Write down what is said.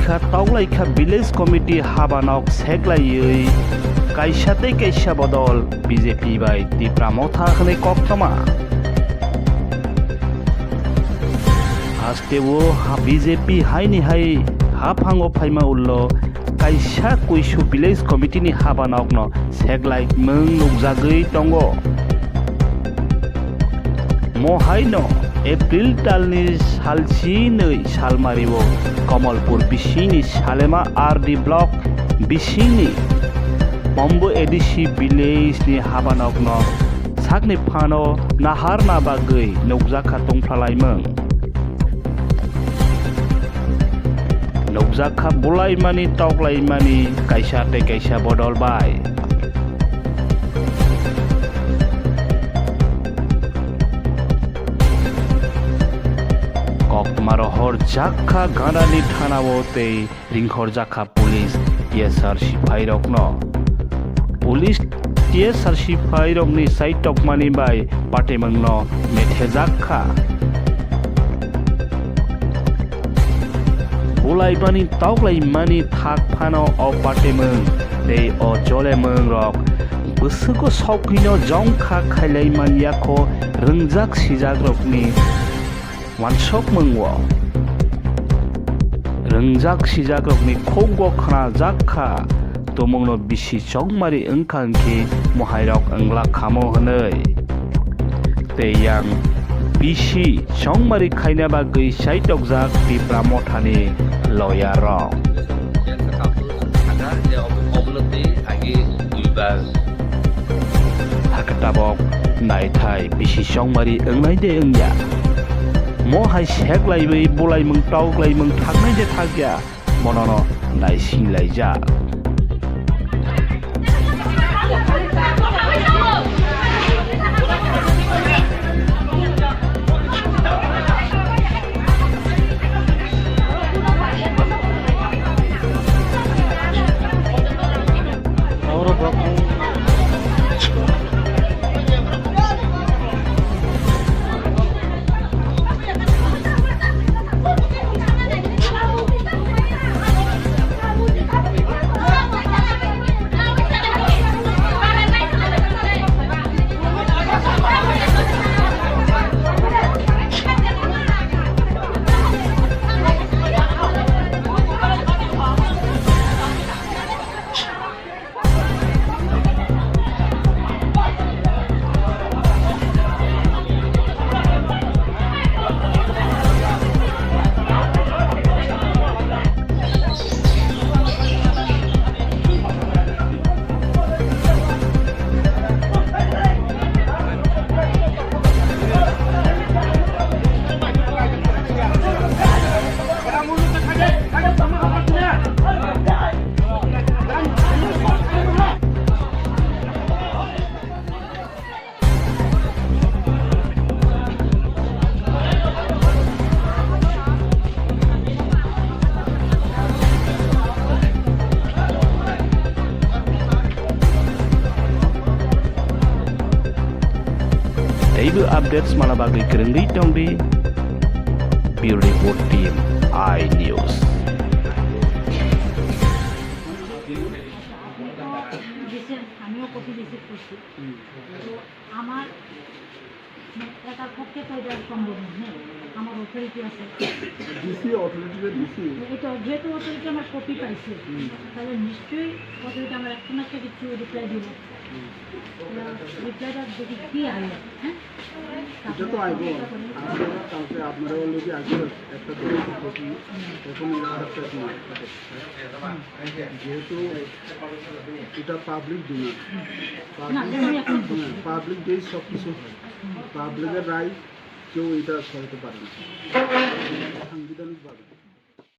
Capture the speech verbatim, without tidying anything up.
Kha toklaikha village committee habanok seklaiwi kaisa tei kaisa bodol B J P bai Tipra Motha hwnwi koktwma. Hasteo ha B J P haini hai haphango phaima ullo kaisa Kuisu village committee ni habanokno seklaimung nukjagwi tongo. Mohaino April talni salchinwi salmario Kamalpur bisingni Salema R D block bisingni Mambo A D C village ni habanokno sakni phano naharna bagwi nukjakha tongphalaimung. Nukjakha bulaimani toklaimani kaisa tei kaisa bodol bai. Koktwma rohorjakha Gandani thanao tei ringkhorjakha police T S R siphairokno. Police T S R siphairokni saitokmani bai patimungno methejakha. Bulaimani toklaimani thak phano o patimung tei o jolemungrok bwswgo sokino jongkha khailai manyakho rwngjak sijakrokni wansokmungo. Rwngjak sijakrokni khukgo khnajakha tumungno bisi chongmari wngkha hwnkhe mohairok wngla khamo hwnwi. Tei yang bisi chongmari khaina bagwi saitokjak Tipra Mothani lawyer rok. Hagar je ob-, obonoti agi duibar. Hakhe tabok naithai bisi chongmari wngnai de wngya. Mo hai seklaiwi bulaimung toklaimung thaknai de thakya. Bonono naisinglaijak. Teibo updates mana bagwi kwrwngwi tongdi. Bureau Report Team, I News. আমিও copy receive করছি। তো আমার একার পক্ষে তো এটা সম্ভব নয়, হ্যাঁ, আমার অথরিটি আছে। ডিসি অথরিটিতে ডিসি। এটা যেহেতু অথরিটি আমার কপি পাইছে, হুম। তাহলে নিশ্চয়ই অথরিটি আমার একটা না একটা কিছু রিপ্লাই দিবে। হুম। রিপ্লাইটা দেখি কি আয়, হ্যাঁ? এটা তো আইবো। আপনারা কালকে আপনারা অলরেডি আগে একটা দোকান করছেন, এখন এরা আরেকটা দোকান করছে। যেহেতু এটা পাবলিক ডিমান্ড, না, পাবলিক, আমি এখন হ্যাঁ, পাবলিক দিয়েই সব কিছু হয়। পাবলিকের রায় কেউ এটা সরাতে পারে না সাংবিধানিকভাবে।